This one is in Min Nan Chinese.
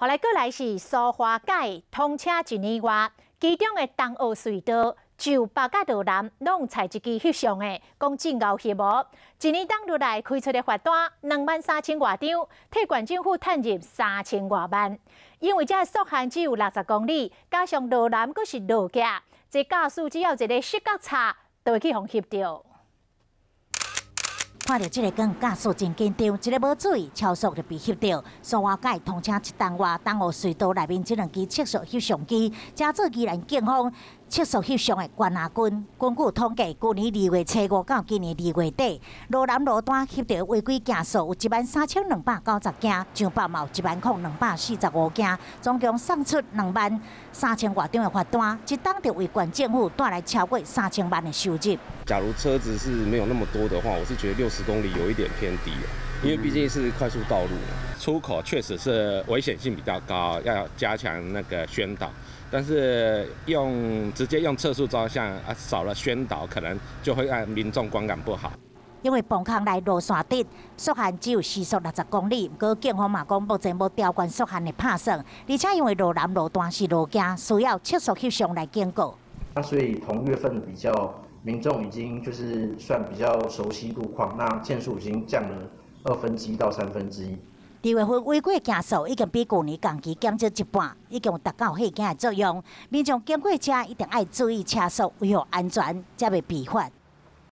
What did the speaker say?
予來閣來是蘇花改通車一年外，其中的東澳隧道就北佮羅南攏採一支翕相的，講真𠢕翕哦。一年當落來開出的罰單23,000外張，替縣政府趁入3000外萬。因為這速限只有60公里，加上羅南閣是路崎，這駕駛只要一个視覺差，就會去予翕著。看著這个光，駕駛真緊張，一个無注意，超速就被翕著。蘇花改通車一冬外，東澳隧道內面這兩支測速翕相機，成做宜蘭警方測速翕相的冠亞軍。根據統計，舊年2月初五到今年2月底，羅南路段翕著違規件數有13,290件，上北嘛有10,245件，總共送出23,000外張的罰單，一冬就為縣政府帶來超過3000萬的收入。假如車子是沒有那麼多的話，我是覺得60公里有一點偏低，因為畢竟是快速道路，出口確實是危險性比較高，要加強那個宣導。但是用直接用測速照相啊，少了宣導，可能就會讓民眾觀感不好。因為崩空內路線窄，速限只有時速60公里，毋過警方嘛講目前無調懸速限的拍算，而且因為羅南路段是路崎，需要測速翕相來警告。那所以同月份比較，民眾已經就是算比較熟悉路況，那件數已經降了1/2到1/3。2月份違規件數已經比舊年同期減少一半，已經有達到嚇驚的作用。民眾經過遮一定愛注意車速，維護安全，才袂被罰。